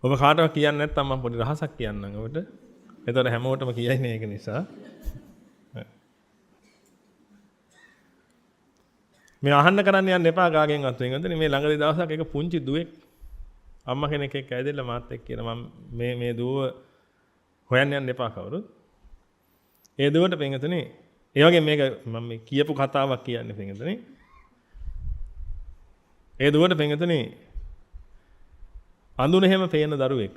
ඔබ කාටවත් කියන්නේ නැත්නම් මම පොඩි රහසක් කියන්නම් ඔබට. එතකොට හැමෝටම කියයිනේ ඒක නිසා. මේ අහන්න කරන්න යන්න එපා කාගෙන්වත් වෙනදනේ. මේ ළඟදී දවසක් එක පුංචි දුවෙක් අම්මා කෙනෙක් එක්ක ඇවිදලා මාත් එක්ක කියලා මම මේ මේ දුව හොයන්න යන්න එපා කවුරුත්. ඒ දුවට පින්වතුනි, ඒ වගේ මේක මම මේ කියපු කතාවක් කියන්නේ පින්වතුනි. ඒ දුවට පින්වතුනි අඳුන එහෙම පේන දරුවෙක්.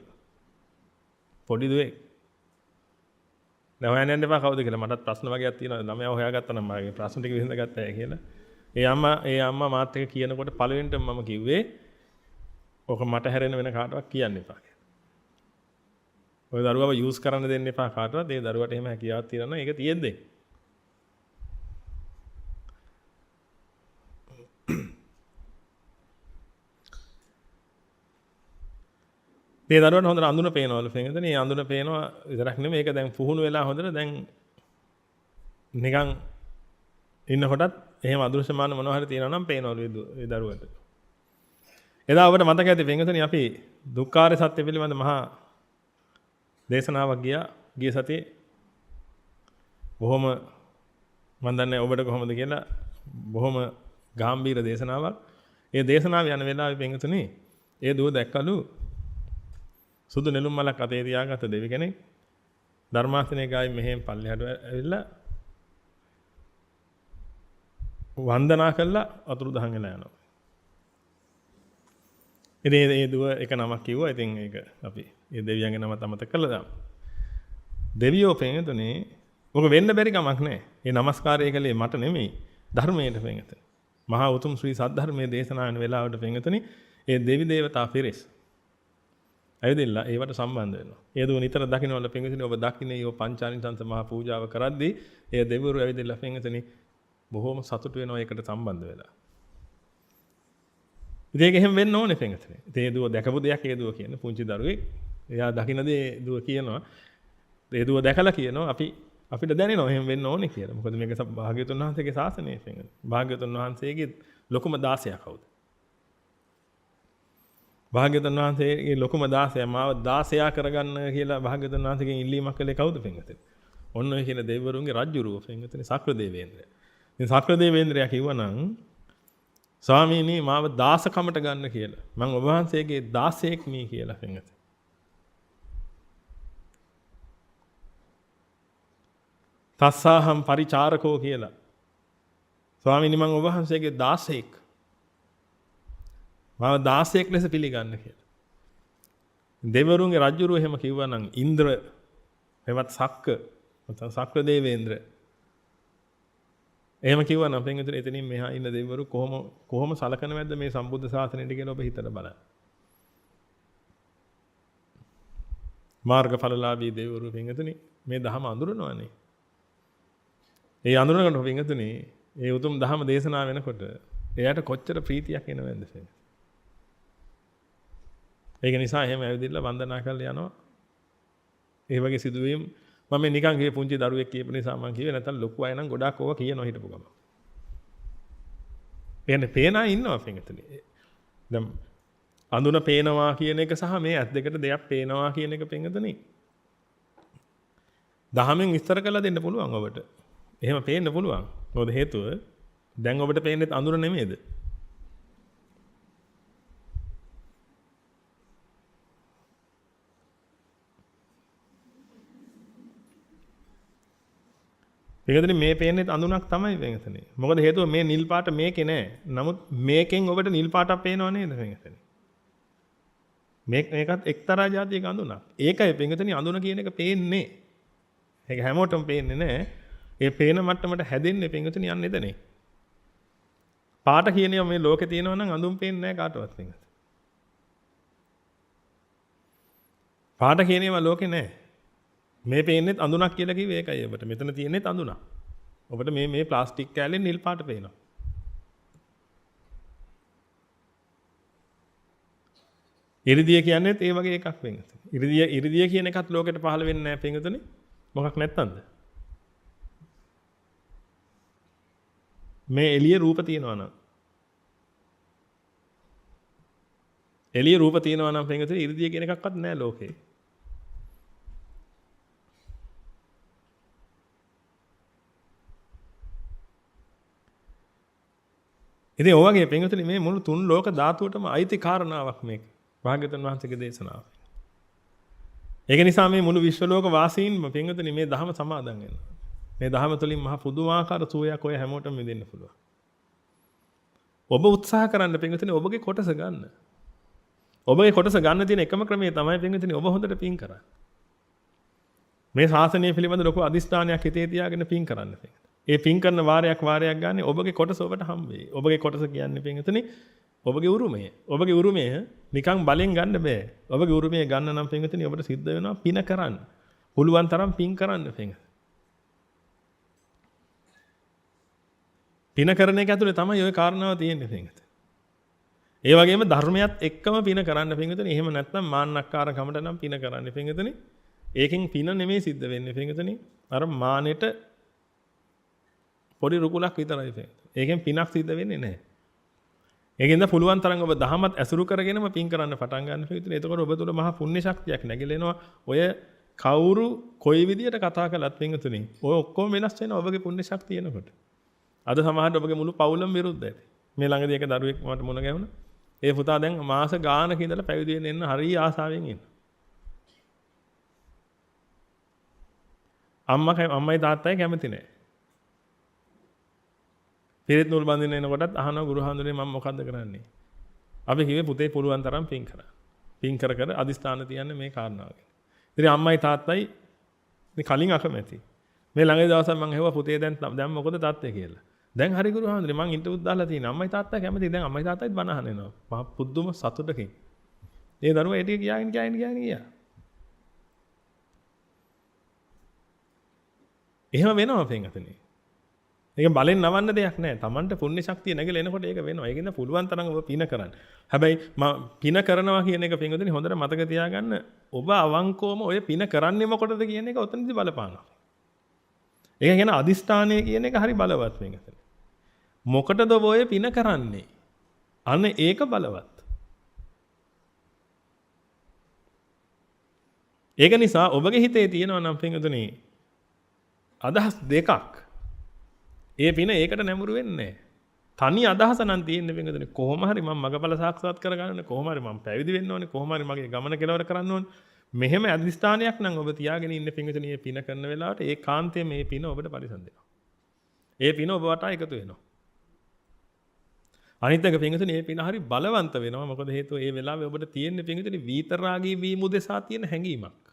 පොඩි දුවෙක්. දැන් හොයන්න යන්න එපා කවුද කියලා. මටත් ප්‍රශ්න වගේක් තියෙනවා. ළමයා හොයාගත්තා නම් මගේ ප්‍රශ්න ටික විසඳගත්තා කියලා. ඒ අම්මා මාත් එක්ක කියනකොට පළවෙනිටම මම කිව්වේ ඔක මට හැරෙන වෙන කාටවත් කියන්න එපා කියලා. ඔය දරුවව යූස් කරන්න දෙන්න එපා කාටවත්. ඒ දරුවට එහෙම හැකියාවක් තියෙනවා නම් ඒක තියෙද්දි. මේ දරුවට හොඳට අඳුන පේනවලු පින්වතුනි. මේ අඳුන පේනවා විතරක් නෙමෙයි, ඒක දැන් පුහුණු වෙලා හොඳට දැන් නිකන් ඉන්නකොටත් එහෙම අදෘශ්‍යමාන මොනවා හරි තියෙනවා නම් පේනවලු ඒ දරුවට. එදා ඔබට මතක ඇති පින්වතුනි, අපි දුක්ඛාර සත්‍ය පිළිබඳ මහා දේශනාවක් ගියා ගිය සතියේ. බොහොම මන් දන්නේ ඔබට කොහොමද කියලා, බොහොම ගැඹීර දේශනාවක්. ඒ දේශනාව යන වෙලාවේ පින්වතුනි, ඒ දුව දැක්කලු සුදු නෙළුම් මලක් අතේ තියාගත්ත දෙවි කෙනෙක් ධර්මාසනයේ ගාවින් මෙහෙම පල්ලෙහාට ඇවිල්ලා වන්දනා කළා අතුරුදහන් වෙලා යනවා. ඉතින් ඒ දුව එක නමක් කිව්වා. ඉතින් ඒක අපි ඒ දෙවියන්ගේ නමත් අමතක කළා දාමු. දෙවියෝ පින්වතුනි, ඔක වෙන්න බැරි කමක් නෑ. ඒ නමස්කාරය කළේ මට නෙමෙයි, ධර්මයට පින්වතුනි. මහා උතුම් ශ්‍රී සද්ධර්මයේ දේශනා වෙන වෙලාවට පින්වතුනි, ඒ දෙවි දේවතා පිරිස් ඇවිදilla ඒවට සම්බන්ධ වෙනවා. ඒ දුව නිතර දකින්නවල පින්වතුනි, ඔබ දකින්නේ ඔය පංචානිසංස මහා පූජාව කරද්දී ඒ දෙවිවරු ඇවිදilla පින්වතුනි බොහොම සතුටු වෙනවා ඒකට සම්බන්ධ වෙලා. ඉතින් ඒක එහෙම වෙන්න ඕනේ පින්වතුනි. ඉතින් ඒ දුව දැකපු දෙයක් ඒ දුව කියන්නේ පුංචි දරුවෙක්. එයා දකින්න දේ දුව කියනවා. ඒ දුව දැකලා කියනවා අපිට දැනෙනවා එහෙම වෙන්න ඕනේ කියලා. මොකද මේක භාග්‍යවතුන් වහන්සේගේ ශාසනය පින්වතුනි. භාග්‍යවතුන් වහන්සේගේ ලොකුම දාසයා කවුද? භාග්‍යවතුන් වහන්සේගේ ලොකුම දාසයා මාව දාසයා කරගන්න කියලා භාග්‍යවතුන් වහන්සේගෙන් ඉල්ලීමක් කළේ කවුද පින්වතුනි? ඔන්න ඔය කියන දෙවිවරුන්ගේ රජුරුව පින්වතුනි, සක්‍ර දේවේන්ද්‍රයා. ඉතින් සක්‍ර දේවේන්ද්‍රයා කිව්වනම් ස්වාමීනි මාව දාසකමට ගන්න කියලා. මං ඔබ වහන්සේගේ දාසයෙක් මේ කියලා පින්වතුනි. තස්සාහම් පරිචාරකෝ කියලා. ස්වාමීනි මං ඔබ වහන්සේගේ දාසයෙක්. මාව දාසයෙක් ලෙස පිළිගන්න කියලා. දෙවිවරුන්ගේ රජුරුව එහෙම කිව්වනම් ඉන්ද්‍ර එවත් සක්ක නැත්නම් සක්‍ර දේවේන්ද්‍ර එහෙම කිව්වනම් පින්වතුනි, එතනින් මෙහා ඉන්න දෙවිවරු කොහොම සලකනවද මේ සම්බුද්ධ ශාසනයට කියලා ඔබ හිතලා බලන්න. මාර්ගඵලලාභී දෙවිවරු පින්වතුනි මේ දහම අඳුරනවානේ. ඒ අඳුරනකොට පින්වතුනි, ඒ උතුම් දහම දේශනා වෙනකොට එයාට කොච්චර ප්‍රීතියක් එනවද පින්වතුනි. ඒක නිසා එහෙම ඇවිදilla වන්දනා කරලා යනවා. ඒ වගේ සිදුවීම් මම මේ නිකන් කිව්වේ පුංචි දරුවෙක් කියපු නිසා මං කිව්වේ, නැත්නම් ලොකු අය නම් ගොඩාක් ඕවා කියනවා හිටපු ගමන්. ඒ කියන්නේ පේන අය ඉන්නවා පින්වතුනි. දැන් අඳුන පේනවා කියන එක සහ මේ ඇස් දෙකට දෙයක් පේනවා කියන එක පින්වතුනි දහමෙන් විස්තර කරලා දෙන්න පුළුවන් ඔබට. එහෙම පේන්න පුළුවන්. මොකද හේතුව දැන් ඔබට පේන්නේ අඳුන නෙමෙයිද? පින්වතුනි මේ පේන්නේ අඳුනක් තමයි පින්වතුනි. මොකද හේතුව මේ නිල් පාට මේකේ නෑ. නමුත් මේකෙන් ඔබට නිල් පාටක් පේනව නේද පින්වතුනි? මේකත් එක්තරා ජාතියක අඳුනක්. ඒකයි පින්වතුනි අඳුන කියන එක පේන්නේ. ඒක හැමෝටම පේන්නේ නෑ. ඒ පේන මට්ටමට හැදෙන්නේ පින්වතුනි යන්නේ එතනේ. පාට කියන ඒවා මේ ලෝකේ තියෙනවා නම් අඳුන් පේන්නේ නෑ කාටවත් පින්වතුනි. පාට කියන ඒවා ලෝකේ නෑ. මේ පේන්නේත් අඳුනක් කියලා කිව්වේ ඒකයි ඔබට. මෙතන තියෙන්නේත් අඳුනක්. ඔබට මේ මේ ප්ලාස්ටික් කෑල්ලෙන් නිල් පාට පේනවා. ඉරිදිය කියන්නේත් ඒ වගේ එකක් වෙනස. ඉරිදිය කියන එකත් ලෝකෙට පහළ වෙන්නේ නැහැ පින්වතුනි. මොකක් නැත්තන්ද? මේ එළිය රූප තියෙනවා නම්. එළිය රූප තියෙනවා නම් පින්වතුනි 이르දිය කියන එකක්වත් නෑ ලෝකේ. ඉතින් ඔය වගේ පින්වතුනි මේ මුළු තුන් ලෝක ධාතුවටම අයිති කාරණාවක් මේක. භාග්‍යවතුන් වහන්සේගේ දේශනාව. ඒක නිසා මේ මුළු විශ්ව ලෝක වාසීන්ම පින්වතුනි මේ ධහම සමාදන් වෙනවා. මේ ධහම තුළින් මහ පුදුමාකාර සුවයක් ඔය හැමෝටම විඳින්න පුළුවන්. ඔබ උත්සාහ කරන්න පින්වතුනි ඔබගේ කොටස ගන්න. ඔබගේ කොටස ගන්න තියෙන එකම ක්‍රමය තමයි පින්වතුනි ඔබ හොඳට පින් කරන්න. මේ ශාසනය පිළිබඳ ලොකු අදිස්ථානයක් හිතේ තියාගෙන පින් කරන්න පින්වතුනි. ඒ පින් කරන වාරයක් වාරයක් ගන්න ඔබගේ කොටස ඔබට හම්බ වෙයි. ඔබගේ කොටස කියන්නේ පින්වතුනි ඔබගේ උරුමය. ඔබගේ උරුමය නිකන් බලෙන් ගන්න බෑ. ඔබගේ උරුමය ගන්න නම් පින්වතුනි ඔබට සිද්ධ වෙනවා පින කරන්න. පුළුවන් තරම් පින් කරන්න පින්වතුනි. පින කරන එක ඇතුලේ තමයි ඔය කාරණාව තියෙන්නේ පින්වතුනි. ඒ වගේම ධර්මයත් එක්කම පින කරන්න පින්වතුනි. එහෙම නැත්නම් මාන්නක්කාරකමට නම් පින කරන්න පින්වතුනි. ඒකෙන් පින නෙමෙයි සිද්ධ වෙන්නේ පින්වතුනි. අර මානෙට පොඩි රුකුලක් විතරයි පින්වතුනි. ඒකෙන් පිනක් සිද්ධ වෙන්නේ නැහැ. ඒකෙන්ද පුළුවන් තරම් ඔබ දහමත් ඇසුරු කරගෙනම පින් කරන්න පටන් ගන්න පින්වතුනි. එතකොට ඔබ තුළ මහා පුණ්‍ය ශක්තියක් නැගිලෙනවා. ඔය කවුරු කොයි විදියට කතා කළත් පින්වතුනි ඔය ඔක්කොම වෙනස් වෙනවා ඔබගේ පුණ්‍ය ශක්තිය එනකොට. අද සමහරවිට ඔබගේ මුළු පවුලම විරුද්ධ ඇති. මේ ළඟදී එක දරුවෙක් මට මුණ ගැහුණා. ඒ පුතා දැන් මාස ගානක ඉඳලා පැවිදි වෙන්න එන්න හරි ආසාවෙන් ඉන්නවා. අම්මයි තාත්තයි කැමති නෑ. පිරිත් නූල් බඳින්න එනකොටත් අහනවා ගුරු හාමුදුරනේ මම මොකද්ද කරන්නේ? අපි කිව්වේ පුතේ පුළුවන් තරම් පින් කරන්න. පින් කර කර අදිස්ථාන තියන්නේ මේ කාරණාව ගැන. ඉතින් අම්මයි තාත්තයි මේ කලින් අකමැති. මේ ළඟදී දවසක් මං ඇහුවා පුතේ දැන් මොකද තාත්තේ කියලා. දැන් හරි ගුරු හාමුදුරනේ මං ඉන්ටර්විව් දාලා තියෙනවා. අම්මයි තාත්තයි කැමති. දැන් අම්මයි තාත්තයිත් බණ අහන එනවා. මහා පුදුම සතුටකින්. ඒ දරුවා ඒ ටික කියාගෙන කියාගෙන කියාගෙන ගියා. එහෙම වෙනවා පින්වතුනි. ඒක බලෙන් නවන්න දෙයක් නෑ. Tamanට පුණ්‍ය ශක්තිය නැගිලා එනකොට ඒක වෙනවා. ඒකින්ද පුළුවන් තරම් ඔබ පින කරන්න. හැබැයි මම පින කරනවා කියන එක පින්වතුනි හොඳට මතක තියාගන්න. ඔබ අවංකවම ඔය පින කරන්නේ මොකටද කියන එක ඔතනදි බලපානවා. ඒක කියන්නේ අදිස්ථානය කියන එක හරි බලවත් පින්වතුනි. මොකටද ඔබ ඔය පින කරන්නේ? අන්න ඒක බලවත්. ඒක නිසා ඔබගේ හිතේ තියෙනවා නම් පින්වතුනි අදහස් දෙකක්. ඒ පින ඒකට නැඹුරු වෙන්නේ නැහැ. තනි අදහස නම් තියෙන්නේ පින්වතුනි කොහොම හරි මම මගපල සාක්ෂාත් කරගන්න ඕනේ, කොහොම හරි මම පැවිදි වෙන්න ඕනේ, කොහොම හරි මගේ ගමන කෙලවර කරන්න ඕනේ. මෙහෙම අදිස්ථානයක් නම් ඔබ තියාගෙන ඉන්න පින්වතුනි මේ පින කරන වෙලාවට ඒ කාන්තේ මේ පින ඔබට පරිසම් දෙනවා. ඒ පින ඔබ වටා එකතු වෙනවා. අනිත් එක පින්වතුනි මේ පින හරි බලවන්ත වෙනවා. මොකද හේතුව ඒ වෙලාවේ ඔබට තියෙන්නේ පින්වතුනි වීතරාගී වීම උදෙසා තියෙන හැඟීමක්.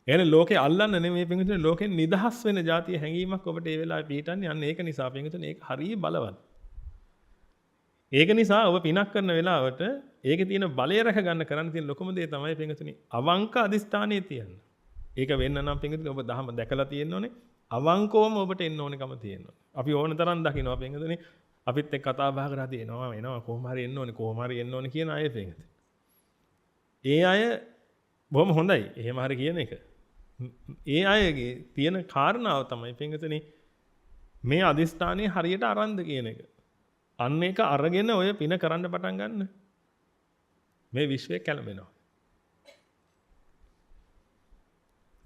ඒ ලෝකේ අල්ලන්න නෙමෙයි පින්වතුනි ලෝකෙන් නිදහස් වෙන જાතිය හැඟීමක් ඔබට ඒ වෙලාවේ පිහිටන්නේ. අන්න ඒක නිසා පින්වතුනි ඒක හරිය බලවත්. ඒක නිසා ඔබ පිනක් කරන වෙලාවට ඒකේ තියෙන බලය රැක ගන්න කරන්න තියෙන ලොකුම දේ තමයි පින්වතුනි අවංක අදිස්ථානයේ තියන්න. ඒක වෙන්න නම් පින්වතුනි ඔබ දහම දැකලා තියෙන්න ඕනේ. අවංකවම ඔබට එන්න ඕනකම තියෙන්න ඕනේ. අපි ඕන තරම් දකින්නවා පින්වතුනි අපිත් එක්ක කතා බහ කරලා තියෙනවා එනවා කොහොම හරි එන්න ඕනේ කොහොම හරි එන්න ඕනේ කියන අය පින්වතුනි. ඒ අය බොහොම හොඳයි. එහෙම හරි කියන එක. ඒ අයගේ තියෙන කාරණාව තමයි පින්වතුනි මේ අදිස්ථානයේ හරියට අරන්ද කියන එක. අන්න ඒක අරගෙන ඔය පින කරන්න පටන් ගන්න මේ විශ්වය කැළඹෙනවා.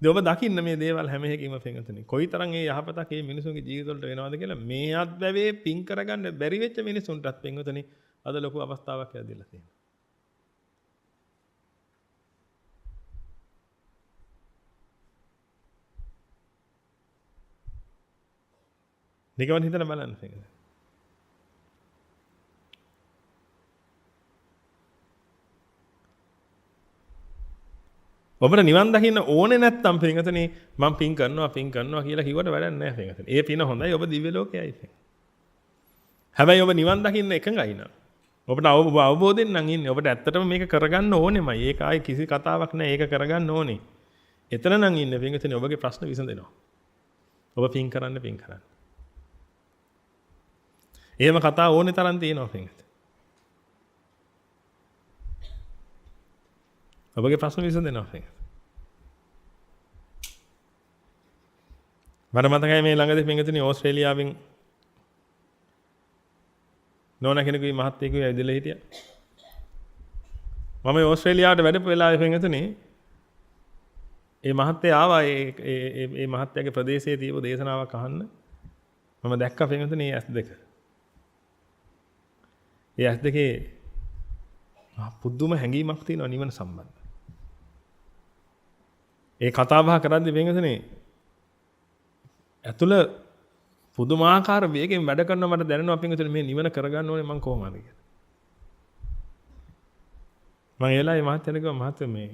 ඉතින් ඔබ දකින්න මේ දේවල් හැම එකකින්ම පින්වතුනි කොයිතරම් ඒ යහපතක් මේ මිනිසුන්ගේ ජීවිතවලට වෙනවද කියලා මේ අත්බැවේ පින් කරගන්න බැරි වෙච්ච මිනිසුන්ටත් පින්වතුනි අද ලොකු අවස්ථාවක් ලැබිලා තියෙනවා. නිකන් හිතලා බලන්න පින්වතුනි. ඔබට නිවන් දකින්න ඕනේ නැත්තම් පින්වතුනි මං පින් කරනවා පින් කරනවා කියලා කිව්වට වැඩක් නැහැ පින්වතුනි. ඒ පින හොඳයි ඔබ දිව්‍ය ලෝකයයි පින්. හැබැයි ඔබ නිවන් දකින්න එකඟයි නම් ඔබට අවබෝධයෙන් නම් ඉන්නේ. ඔබට ඇත්තටම මේක කරගන්න ඕනෙමයි. ඒක ආයේ කිසි කතාවක් නැහැ. ඒක කරගන්න ඕනේ. එතන නම් ඉන්නේ පින්වතුනි ඔබගේ ප්‍රශ්න විසඳෙනවා. ඔබ පින් කරන්න පින් කරන්න. එහෙම කතා ඕනේ තරම් තියෙනවා පින්වතුනි. ඔබගේ ප්‍රශ්න විසඳෙනවා පින්වතුනි. මට මතකයි මේ ළඟදී පින්වතුනි ඕස්ට්‍රේලියාවෙන් නෝනා කෙනෙකුයි මහත්තයෙකුයි ඇවිදලා හිටියා. මම ඕස්ට්‍රේලියාවට වැඩපු වෙලාවේ පින්වතුනි ඒ මහත්තයා ආවා ඒ ඒ ඒ මහත්තයාගේ ප්‍රදේශයේ තියපු දේශනාවක් අහන්න. මම දැක්කා පින්වතුනි මේ ඇස් දෙක. ඒ ඇස් දෙකේ පුදුම හැඟීමක් තියෙනවා නිවන සම්බන්ධ. ඒ කතා බහ කරද්දී පින්වතුනි ඇතුළ පුදුමාකාර වේගෙන් වැඩ කරනවා මට දැනෙනවා පින්වතුනි මේ නිවන කරගන්න ඕනේ මං කොහොම හරි කියලා. මං ඒ වෙලාවේ මහත්තයාට කිව්වා මහත්තයා මේ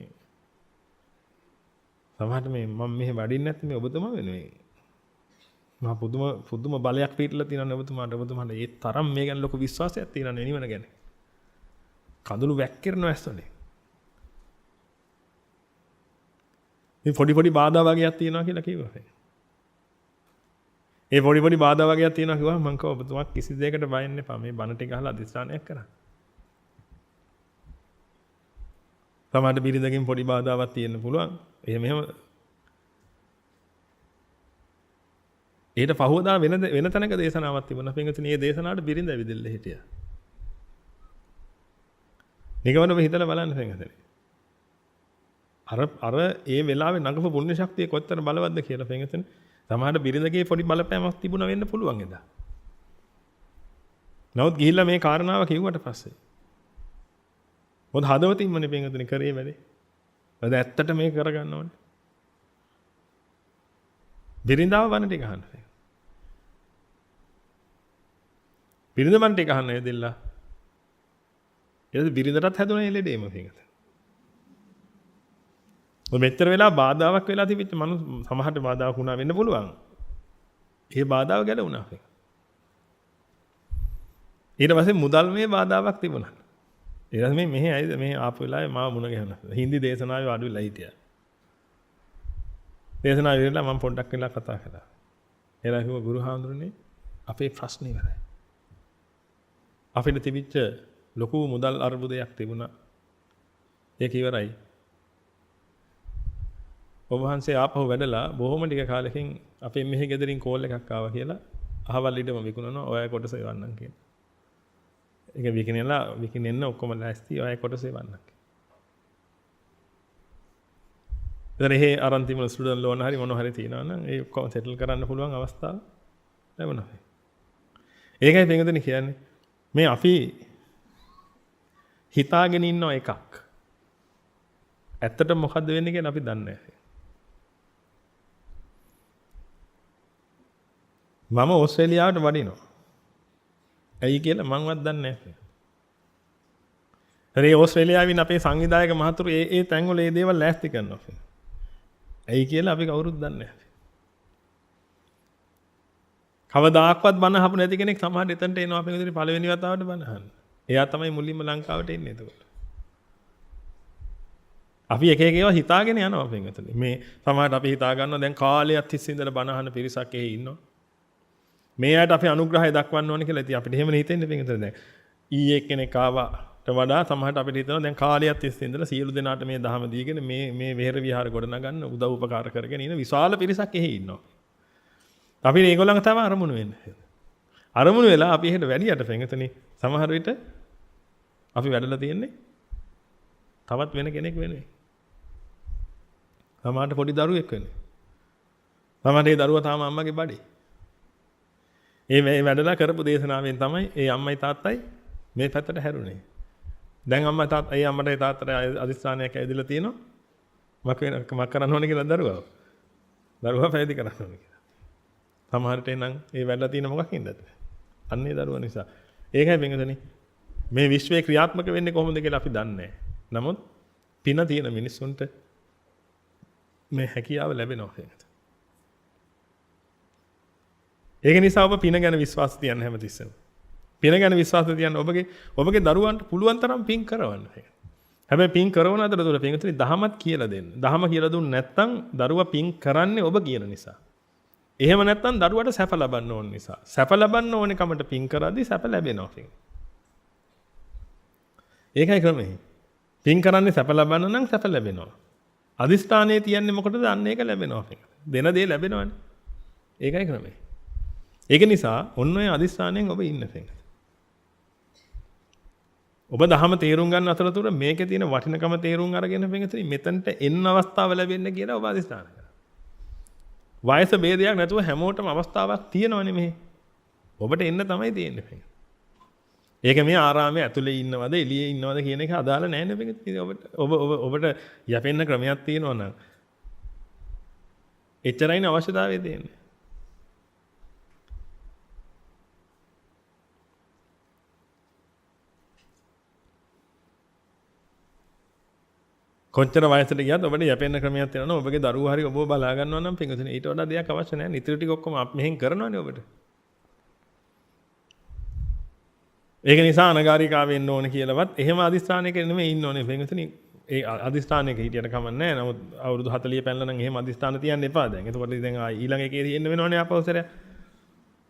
සමහරට මේ මම මෙහෙ වඩින්නේ නැත්නම් මේ ඔබතුමා වෙනුවෙන් මහා පුදුම පුදුම බලයක් පිටලා තියෙනවනේ ඔබතුමාට. ඔබතුමාට ඒ තරම් මේ ගැන ලොකු විශ්වාසයක් තියෙනවනේ නිවන ගැන. කඳුළු වැක්කිරෙනවා ඇස් වලින්. මේ පොඩි පොඩි බාධා වගේක් තියෙනවා කියලා කිව්වා. ඒ පොඩි පොඩි බාධා වගේක් තියෙනවා කිව්වම මං කිව්වා ඔබතුමා කිසි දෙයකට බය වෙන්න එපා. මේ බණ ටික අහලා අධිෂ්ඨානයක් කරන්න. සමහරට බිරිඳකින් පොඩි බාධාවක් තියෙන්න පුළුවන්. එහෙම එහෙම ඊට පහුවදා වෙන වෙන තැනක දේශනාවක් තිබුණා. පින්වතුනි මේ දේශනාවට බිරිඳ ඇවිදilla හිටියා. නිකමන ඔබ හිතලා බලන්න පින්වතුනි. අර අර ඒ වෙලාවේ නගපු පුණ්‍ය ශක්තිය කොච්චර බලවත්ද කියලා පින්වතුනි. සමහරට බිරිඳගේ පොඩි බලපෑමක් තිබුණා වෙන්න පුළුවන් එදා. නමුත් ගිහිල්ලා මේ කාරණාව කිව්වට පස්සේ මොකද හදවතින්මනේ පින්වතුනි කරේ වැඩේ. මොකද ඇත්තට මේක කරගන්න ඕනේ. බිරිඳාව බණ ටික අහන්න. බිරිඳ බණ ටික අහන්න ඇවිදilla. ඊට පස්සේ බිරිඳටත් හැදුණා ඒ ලෙඩේම පින්වතුනි. ඔය මෙච්චර වෙලා බාධාවක් වෙලා තිබිච්ච මනු සමහරට බාධාවක් වුණා වෙන්න පුළුවන්. ඒ බාධාව ගැලවුණා පින්වතුනි. ඊට පස්සේ මුදල් මේ බාධාවක් තිබුණා. ඊට පස්සේ මේ මෙහෙ ඇයිද මෙහෙ ආපු වෙලාවේ මාව මුණ ගැහුණා. හින්දි දේශනාවේ වාඩි වෙලා හිටියා. දේශනාව ඉවරලා මම පොඩ්ඩක් වෙලා කතා කළා. එලා කිව්වා ගුරු හාමුදුරනේ අපේ ප්‍රශ්න ඉවරයි. අපිට තිබිච්ච ලොකු මුදල් අර්බුදයක් තිබුණා. ඒක ඉවරයි. ඔබ වහන්සේ ආපහු වැඩලා බොහොම ටික කාලෙකින් අපේ මෙහෙ ගෙදරින් කෝල් එකක් ආවා කියලා අහවල් ඉඩම විකුණනවා ඔය කොටස එවන්නම් කියලා. ඒක විකිණෙලා විකිණෙන්න ඔක්කොම ලෑස්ති ඔය කොටස එවන්නම් කියලා. එතන එහෙ අරන් තිබුණ ස්ටුඩන්ට් ලෝන් හරි මොන හරි තියෙනවා නම් ඒ ඔක්කොම සෙටල් කරන්න පුළුවන් අවස්ථාව ලැබුණා. ඒකයි පින්වතුනි කියන්නේ මේ අපි හිතාගෙන ඉන්න එකක් ඇත්තට මොකද්ද වෙන්නේ කියලා අපි දන්නේ නැහැ. මම ඕස්ට්‍රේලියාවට වඩිනවා. ඇයි කියලා මංවත් දන්නේ නැහැ. හරි ඕස්ට්‍රේලියාවේ ඉන්න අපේ සංවිධායක මහතුරු ඒ ඒ තැන්වල ඒ දේවල් ලෑස්ති කරනවා. ඇයි කියලා අපි කවුරුත් දන්නේ නැහැ. කවදාක්වත් බණ අහපු නැති කෙනෙක් සමහරට එතනට එනවා අපේ විදිහට පළවෙනි වතාවට බණ අහන්න. එයා තමයි මුලින්ම ලංකාවට එන්නේ එතකොට. අපි එක එක ඒවා හිතාගෙන යනවා අපෙන් එතන. මේ සමහරට අපි හිතා ගන්නවා දැන් කාලයක් තිස්සේ ඉඳලා බණ අහන පිරිසක් එහෙ ඉන්නවා. මේ අයට අපි අනුග්‍රහය දක්වන්න ඕනේ කියලා. ඉතින් අපිට එහෙම හිතෙන්නේ පින් එතන දැන්. ඊයේ එක්කෙනෙක් ආවාට වඩා සමහරට අපිට හිතෙනවා දැන් කාලයක් තිස්සේ ඉඳලා සියලු දෙනාට මේ දහම දීගෙන මේ මේ වෙහෙර විහාර ගොඩනගන්න උදව් උපකාර කරගෙන ඉන්න විශාල පිරිසක් එහෙ ඉන්නවා. අපි ඒගොල්ලන්ව තමයි අරමුණු වෙන්නේ. අරමුණු වෙලා අපි එහෙට වැඩියට පින් එතන සමහර විට අපි වැඩලා තියෙන්නේ තවත් වෙන කෙනෙක් වෙනුවෙන්. සමහරට පොඩි දරුවෙක් වෙනුවෙන්. සමහරට ඒ දරුවා තාම අම්මගේ බඩේ. ඒ වැඩලා කරපු දේශනාවෙන් තමයි ඒ අම්මයි තාත්තයි මේ පැත්තට හැරුණේ. දැන් අම්මා තාත්තා ඒ අම්මටයි තාත්තට අදිස්ථානයක් ඇවිදලා තියෙනවා. මක් කරන්න ඕනේ කියලා දරුවව. දරුවා පැවිදි කරන්න ඕනේ කියලා. සමහරට එනං ඒ වැඩලා තියෙන මොකක් හින්දාද? අන්න ඒ දරුවා නිසා. ඒකයි පින්වතුනි මේ විශ්වයේ ක්‍රියාත්මක වෙන්නේ කොහොමද කියලා අපි දන්නේ නැහැ. නමුත් පින තියෙන මිනිස්සුන්ට මේ හැකියාව ලැබෙනවා කියන එක. ඒක නිසා ඔබ පින ගැන විශ්වාස තියන්න හැමතිස්සෙම. පින ගැන විශ්වාස තියන්න ඔබගේ ඔබගේ දරුවන්ට පුළුවන් තරම් පින් කරවන්න. හැබැයි පින් කරන අතරතුර පින්වතුනි දහමත් කියලා දෙන්න. දහම කියලා දුන්න නැත්නම් දරුවා පින් කරන්නේ ඔබ කියන නිසා. එහෙම නැත්නම් දරුවට සැප ලබන්න ඕන නිසා. සැප ලබන්න ඕනේ කමට පින් කරද්දී සැප ලැබෙනවා පින්. ඒකයි ක්‍රමය. පින් කරන්නේ සැප ලබන්න නම් සැප ලැබෙනවා. අදිස්ථානයේ තියන්නේ මොකටද? අන්න ඒක ලැබෙනවා පින්. දෙන දේ ලැබෙනවනේ. ඒකයි ක්‍රමය. ඒක නිසා ඔන්න ඔය අදිස්ථානයෙන් ඔබ ඉන්න පින්. ඔබ දහම තේරුම් ගන්න අතරතුර මේකේ තියෙන වටිනකම තේරුම් අරගෙන පින්වතුනි මෙතනට එන්න අවස්ථාව ලැබෙන්න කියලා ඔබ අදිස්ථාන කරා. වයස ભેදයක් නැතුව හැමෝටම අවස්ථාවක් තියෙනවනේ මෙහි. ඔබට එන්න තමයි තියෙන්නේ පින්වතුනි. ඒක මේ ආරාමයේ ඇතුලේ ඉන්නවද එළියේ ඉන්නවද කියන එක අදාළ නෑ නේ පින්වතුනි. ඔබට ඔබ ඔබ ඔබට යැපෙන්න ක්‍රමයක් තියෙනවා නම් එච්චරයිනේ අවශ්‍යතාවය තියෙන්නේ. කොච්චර වයසට ගියත් ඔබට යැපෙන්න ක්‍රමයක් තියෙනවා නම් ඔබගේ දරුවෝ හරි ඔබව බලා ගන්නවා නම් පින්වතුනි ඊට වඩා දෙයක් අවශ්‍ය නැහැ. ඉතිරි ටික ඔක්කොම අපි මෙහෙන් කරනවනේ ඔබට. ඒක නිසා අනගාരികා වෙන්න ඕන කියලාවත් එහෙම අදිස්ථානයක නෙමෙයි ඉන්න ඕනේ පින්වතුනි. ඒ අදිස්ථානයක හිටියට කමක් නැහැ. නමුත් අවුරුදු 40 පැනලා නම් එහෙම අදිස්ථාන තියන්න එපා දැන්. එතකොට දැන් ආ ඊළඟ එකේ තියෙන්න වෙනවනේ ආපහු සැරයක්.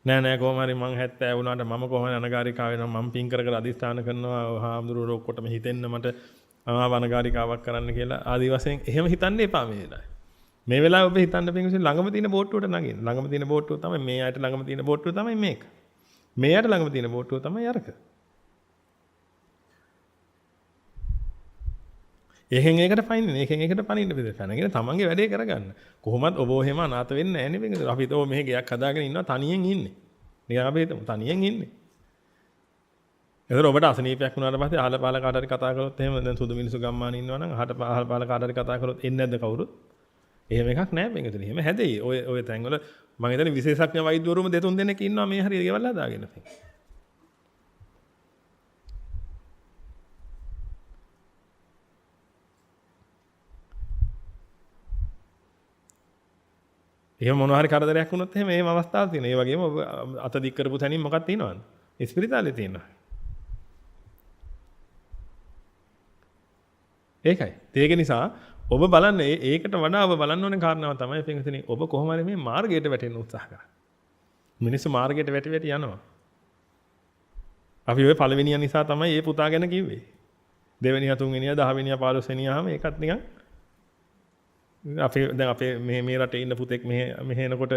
නෑ නෑ කොහොම හරි මං 70 වුණාට මම කොහොම හරි අනගාരികා වෙනවා. මං පින් කර කර අදිස්ථාන කරනවා. හාමුදුරුවෝ ඔක්කොටම හිතෙන්න මට ආව අනගාരികാවක් කරන්න කියලා ආදි වශයෙන් එහෙම හිතන්න එපා මේ වෙලාවේ. මේ වෙලාවේ ඔබ හිතන්න පින්වතුනි ළඟම තියෙන බෝට්ටුවට නගින්න. ළඟම තියෙන බෝට්ටුව තමයි මේ අයට ළඟම තියෙන බෝට්ටුව තමයි මේක. මේ අයට ළඟම තියෙන බෝට්ටුව තමයි අරක. එහෙන් ඒකට පනින්න, ඒකෙන් ඒකට පනින්න බෙද. පැනගෙන තමන්ගේ වැඩේ කරගන්න. කොහොමත් ඔබ ඔහෙම අනාථ වෙන්නේ නැහැ නේ පින්වතුනි. අපි හිතුවා මෙහෙ ගෙයක් හදාගෙන ඉන්නවා තනියෙන් ඉන්නේ. නිකන් අපි හිතමු තනියෙන් ඉන්නේ. එතකොට ඔබට අසනීපයක් වුණාට පස්සේ අහල පහල කාට හරි කතා කරොත් එහෙම දැන් සුදු මිනිස්සු ගම්මාන ඉන්නවා නම් අහට අහල පහල කාට හරි කතා කරොත් එන්නේ නැද්ද කවුරුත්? එහෙම එකක් නෑ පින්වතුනි. එහෙම හැදෙයි. ඔය ඔය තැන්වල මං හිතන්නේ විශේෂඥ වෛද්‍යවරුම දෙතුන් දෙනෙක් ඉන්නවා මේ හරිය ගෙවල් හදාගෙන. එහෙම මොනවා හරි කරදරයක් වුණොත් එහෙම එහෙම අවස්ථාවක් තියෙනවා. ඒ වගේම ඔබ අත දික් කරපු තැනින් මොකක් තියෙනවද? ඉස්පිරිතාලේ තියෙනවා. ඒකයි. ඒක නිසා ඔබ බලන්න ඒකට වඩා ඔබ බලන්න ඕනේ කාරණාව තමයි පින්වතුනි ඔබ කොහොම හරි මේ මාර්ගයට වැටෙන්න උත්සාහ කරන්න. මිනිස්සු මාර්ගයට වැටි වැටි යනවා. අපි ඔය පළවෙනියා නිසා තමයි ඒ පුතා ගැන කිව්වේ. දෙවෙනියා, තුන්වෙනියා, දහවෙනියා, 15 වෙනියාම ඒකත් නිකන් අපේ දැන් අපේ මේ මේ රටේ ඉන්න පුතෙක් මෙහෙ මෙහෙ එනකොට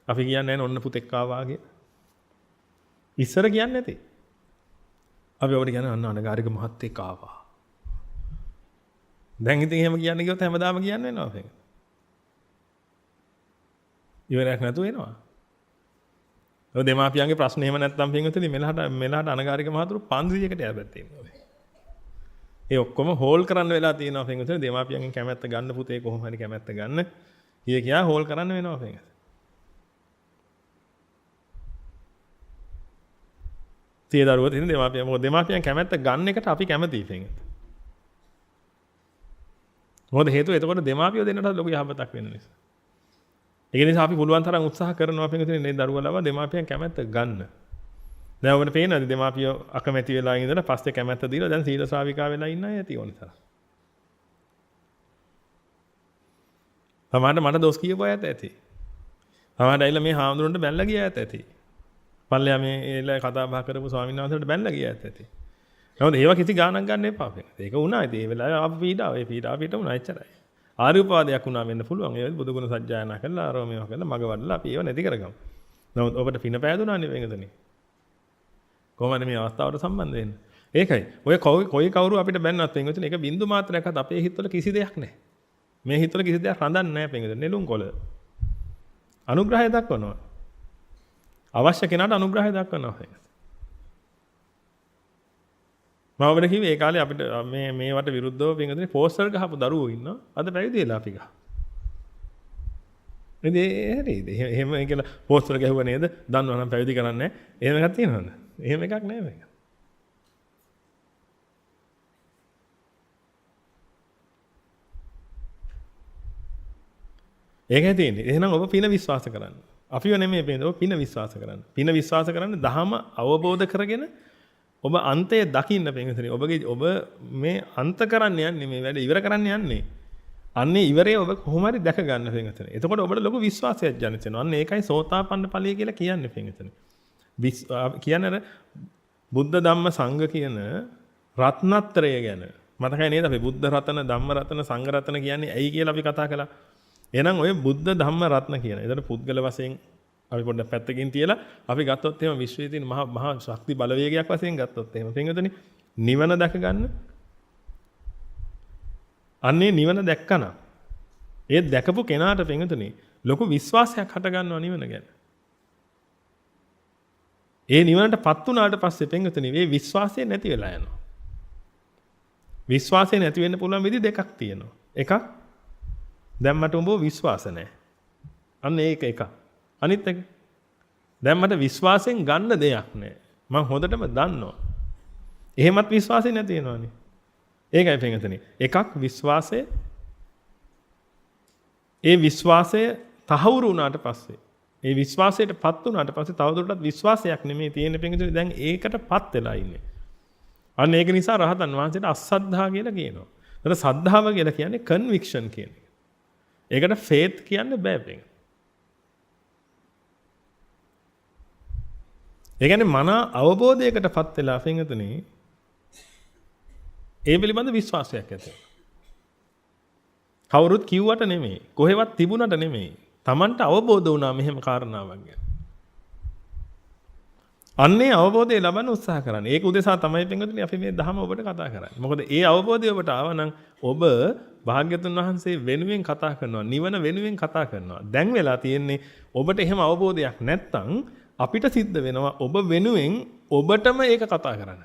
අපි කියන්නේ නැහැ ඔන්න පුතෙක් ආවා කියලා. ඉස්සර කියන්නේ නැති. අපි ඔබට කියන්නේ අන්න අනගාരിക මහත්තයෙක් ආවා. දැන් ඉතින් එහෙම කියන්න ගියොත් හැමදාම කියන්න වෙනවා අපෙන්. ඉවරයක් නැතුව එනවා. ඔය දෙමාපියන්ගේ ප්‍රශ්න එහෙම නැත්තම් පින්වතුනි මෙලහට මෙලහට අනගාരിക මහතුරු 500කට යෑපැත්තේ ඉන්නවා. ඒ ඔක්කොම හෝල් කරන්න වෙලා තියෙනවා පින්වතුනි. දෙමාපියන්ගෙන් කැමැත්ත ගන්න පුතේ කොහොම හරි කැමැත්ත ගන්න. කිය කියා හෝල් කරන්න වෙනවා පින්වතුනි. සිය දරුවෝ තියෙන දෙමාපියන් මොකද දෙමාපියන් කැමැත්ත ගන්න එකට අපි කැමතියි පින්වතුනි. මොකද හේතුව එතකොට දෙමාපියෝ දෙන්නට ලොකු යහපතක් වෙන නිසා. ඒක නිසා අපි පුළුවන් තරම් උත්සාහ කරනවා පින්වතුනි මේ දරුවා ලබා දෙමාපියන් කැමැත්ත ගන්න. දැන් ඔබට පේනවාද දෙමාපියෝ අකමැති වෙලා ඉඳලා පස්සේ කැමැත්ත දීලා දැන් සීල ශ්‍රාවිකා වෙලා ඉන්න අය ඇති ඕන තරම්. සමහරට මට දොස් කියපු අයත් ඇති. සමහරට ඇවිල්ලා මේ හාමුදුරන්ට බැනලා ගිය අයත් ඇති. පල්ලෙහා මේ එලා කතා බහ කරපු ස්වාමීන් වහන්සේට බැනලා ගිය අයත් ඇති. නමුත් ඒවා කිසි ගාණක් ගන්න එපා අපෙන්. ඒක වුණා. ඉතින් ඒ වෙලාවේ ආපු පීඩාව, ඒ පීඩාව පිට වුණා එච්චරයි. ආර්ය උපාදයක් වුණා වෙන්න පුළුවන්. ඒ බුදු ගුණ සජ්ජායනා කරලා ආරෝ මේවා කරලා මග වඩලා අපි ඒව නැති කරගමු. නමුත් ඔබට පින පෑදුනා නේ වෙනදනේ. කොහොමද මේ අවස්ථාවට සම්බන්ධ වෙන්නේ? ඒකයි. ඔය කොයි කවුරු අපිට බැන්නත් වෙනදනේ ඒක බින්දු මාත්‍රයක්වත් අපේ හිතවල කිසි දෙයක් නැහැ. මේ හිතවල කිසි දෙයක් රඳන්නේ නැහැ වෙනදනේ. නෙළුම් කොළ. අනුග්‍රහය දක්වනවා. අවශ්‍ය කෙනාට අනුග්‍රහය දක්වනවා. මම ඔබට කිව්වේ ඒ කාලේ අපිට මේ මේවට විරුද්ධව පින්වතුනි පෝස්ටර් ගහපු දරුවෝ ඉන්නවා. අද පැවිදි වෙලා අපි ගහ. ඉතින් ඒ හරිද? එහෙම කියලා පෝස්ටර් ගැහුවා නේද? දන්නවා නම් පැවිදි කරන්නේ නැහැ. එහෙම එකක් තියෙනවද? එහෙම එකක් නෑ මේක. ඒකයි තියෙන්නේ. එහෙනම් ඔබ පින විශ්වාස කරන්න. අපිව නෙමෙයි පින, ඔබ පින විශ්වාස කරන්න. පින විශ්වාස කරන්න දහම අවබෝධ කරගෙන ඔබ අන්තය දකින්න පින්විතනි. ඔබගේ ඔබ මේ අන්ත කරන්න යන්නේ මේ වැඩ ඉවර කරන්න යන්නේ. අන්නේ ඉවරේ ඔබ කොහොම හරි දැක ගන්න පින්විතනි. එතකොට ඔබට ලොකු විශ්වාසයක් ජනිත වෙනවා. අන්න ඒකයි සෝතාපන්න ඵලය කියලා කියන්නේ පින්විතනි. කියන්නේ අර බුද්ධ ධම්ම සංඝ කියන රත්නත්‍රය ගැන මතකයි නේද අපි බුද්ධ රතන ධම්ම රතන සංඝ රතන කියන්නේ ඇයි කියලා අපි කතා කළා. එහෙනම් ඔය බුද්ධ ධම්ම රත්න කියන. එතකොට පුද්ගල වශයෙන් අපි පොඩ්ඩක් පැත්තකින් තියලා අපි ගත්තොත් එහෙම විශ්වයේ තියෙන මහා මහා ශක්ති බලවේගයක් වශයෙන් ගත්තොත් එහෙම පින්වතුනි නිවන දැක ගන්න. අන්නේ නිවන දැක්කනම් ඒ දැකපු කෙනාට පින්වතුනි ලොකු විශ්වාසයක් හට ගන්නවා නිවන ගැන. ඒ නිවනට පත් වුණාට පස්සේ පින්වතුනි මේ විශ්වාසය නැති වෙලා යනවා. විශ්වාසය නැති වෙන්න පුළුවන් විදි දෙකක් තියෙනවා. එකක් දැන් මට උඹව විශ්වාස නැහැ. අන්න ඒක එකක්. අනිත් එක දැන් මට විශ්වාසයෙන් ගන්න දෙයක් නැහැ. මං හොඳටම දන්නවා. එහෙමත් විශ්වාසය නැති වෙනවනේ. ඒකයි පින්වතුනි. එකක් විශ්වාසය. ඒ විශ්වාසය තහවුරු වුණාට පස්සේ, ඒ විශ්වාසයට පත් වුණාට පස්සේ තවදුරටත් විශ්වාසයක් නෙමෙයි තියෙන්නේ පින්වතුනි. දැන් ඒකට පත් වෙලා ඉන්නේ. අන්න ඒක නිසා රහතන් වහන්සේට අසද්ධා කියලා කියනවා. එතන සද්ධාව කියලා කියන්නේ කන්වික්ෂන් කියන එක. ඒකට ෆේත් කියන්න බෑ පින්වතුනි. ඒ කියන්නේ මන අවබෝධයකට පත් වෙලා පින්වතුනි ඒ පිළිබඳ විශ්වාසයක් ඇති වෙනවා. කවුරුත් කිව්වට නෙමෙයි, කොහෙවත් තිබුණට නෙමෙයි, Tamanට අවබෝධ වුණා මෙහෙම කාරණාවක් ගැන. අන්නේ අවබෝධය ලබන්න උත්සාහ කරන්න. ඒක උදෙසා තමයි පින්වතුනි අපි මේ ධහම ඔබට කතා කරන්නේ. මොකද ඒ අවබෝධය ඔබට ආවනම් ඔබ භාග්‍යතුන් වහන්සේ වෙනුවෙන් කතා කරනවා, නිවන වෙනුවෙන් කතා කරනවා. දැන් වෙලා තියෙන්නේ ඔබට එහෙම අවබෝධයක් නැත්තම් අපිට සිද්ධ වෙනවා ඔබ වෙනුවෙන් ඔබටම ඒක කතා කරන්න.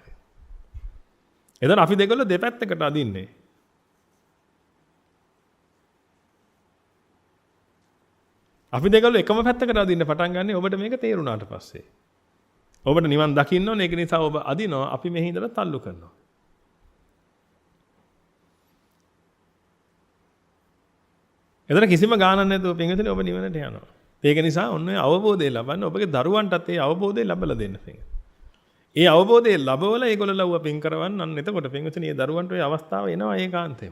එතන අපි දෙගොල්ලෝ දෙපැත්තකට අදින්නේ. අපි දෙගොල්ලෝ එකම පැත්තකට අදින්න පටන් ගන්නේ ඔබට මේක තේරුණාට පස්සේ. ඔබට නිවන් දකින්න ඕනේ, ඒක නිසා ඔබ අදිනවා, අපි මෙහි ඉඳලා තල්ලු කරනවා. එතන කිසිම ගාණක් නැතුව පින්වතුනි ඔබ නිවනට යනවා. ඒක නිසා ඔන්න ඔය අවබෝධය ලබන්න ඔබගේ දරුවන්ටත් ඒ අවබෝධය ලැබලා දෙන්න පින්වතුනි. ඒ අවබෝධය ලැබවලා ඒගොල්ලෝ ලව්ව පින් කරවන්න. අන්න එතකොට පින්වතුනි ඒ දරුවන්ට ඔය අවස්ථාව එනවා ඒකාන්තයෙන්.